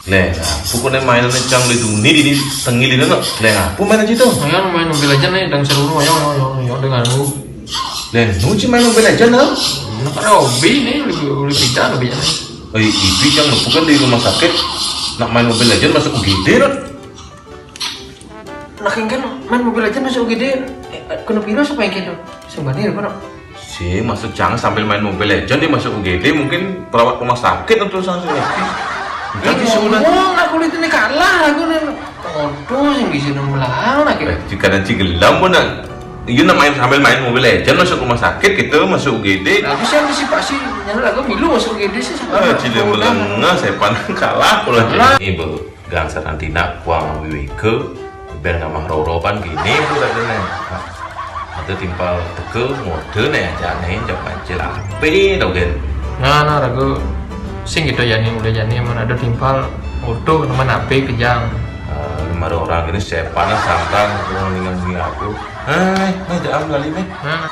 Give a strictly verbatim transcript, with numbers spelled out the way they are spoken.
Lé, nah, pokoknya mainannya cang di dunia ini tengil ini no. Lé, nah, aku main aja tuh. Ayo main Mobile Legend nih, dan seru no, ayo, ayo, ayo, ayo, dengan lu. Lé, nu ci main Mobile Legend no? Nah, kan hobi nih, lebih, lebih pindah lebih enak. Eh, itu cang bukan di rumah sakit. Nak main Mobile Legend masuk U G D no. Nah, kan main Mobile Legend masuk U G D, eh, kena virus apa yang gitu? Sebenarnya apa no? Si masuk cang sambil main Mobile Legend dia masuk U G D, mungkin perawat rumah sakit atau sang sih. Enggak sih sebenarnya. Ngomong aku itu nih kalah aku nih. Aduh, yang bisa nang melang nah kita. Eh, jika dan cigelam pun nak, iya nak main sambil main Mobile Legend masuk rumah sakit gitu, masuk U G D. Nah, aku sih antisipasi, nyala aku milu masuk U G D sih sama. Ah, cile melengah, saya pandang kalah pula. Kalah. Ini baru gang sarantina kuang wiwike, ben ngamah roro pan gini tuh katanya. Ada timpal teke mode nih, jane jam pancil ape dong gen. Nah, nah, ragu sing gitu ya nih, udah jani mana ada timpal mode teman ape kejang. Eh, lima orang ini saya panas santang kurang dengan ini aku. Eh, meh, jangan lali meh. Nah.